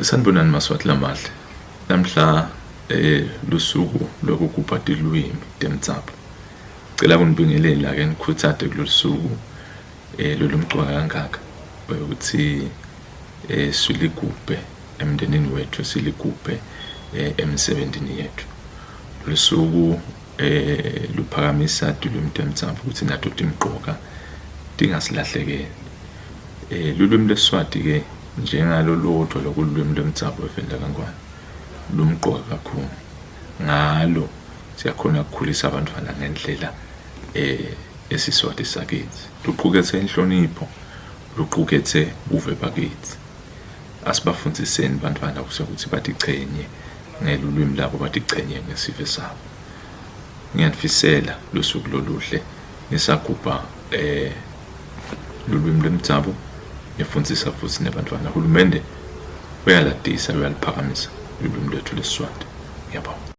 Sanibonani Maswati lamahle. Namhla eh lusuku lokugubha tilwimi temtsambo. Cela kunibingelela ke nikhuthate kulolu suku lolumcoka kangaka ukuthi siligubhe emndenini wethu, siligubhe emsebentini yethu. Lolusuku luphakamisa tilwimi temtsambo ukuthi nato timqoka tingasilahlekeli. Lulwimi lwesiSwati ke njengalo lodvwa lokululwimi lwemdzabu eveni lakaNgwane lumqoka kakhulu. Ngalo siyakhona ukukhulisa abantwana ngendlela esiSwati sakithi. Luqukethe inhlonipho, luqukethe buve bakithi. Asibafundziseni bantfwana ukuthi batichenye ngelulwimi labo, batichenye ngesive sabo. Ngiyanifisela lusuku loluhle nisagubha lulwimi lwemdzabu nifundzisa futhi nebantfwana. Hulumende uyalatisa, uyaliphakamisa lulwimi lwethu lesiSwati. Ngiyabonga.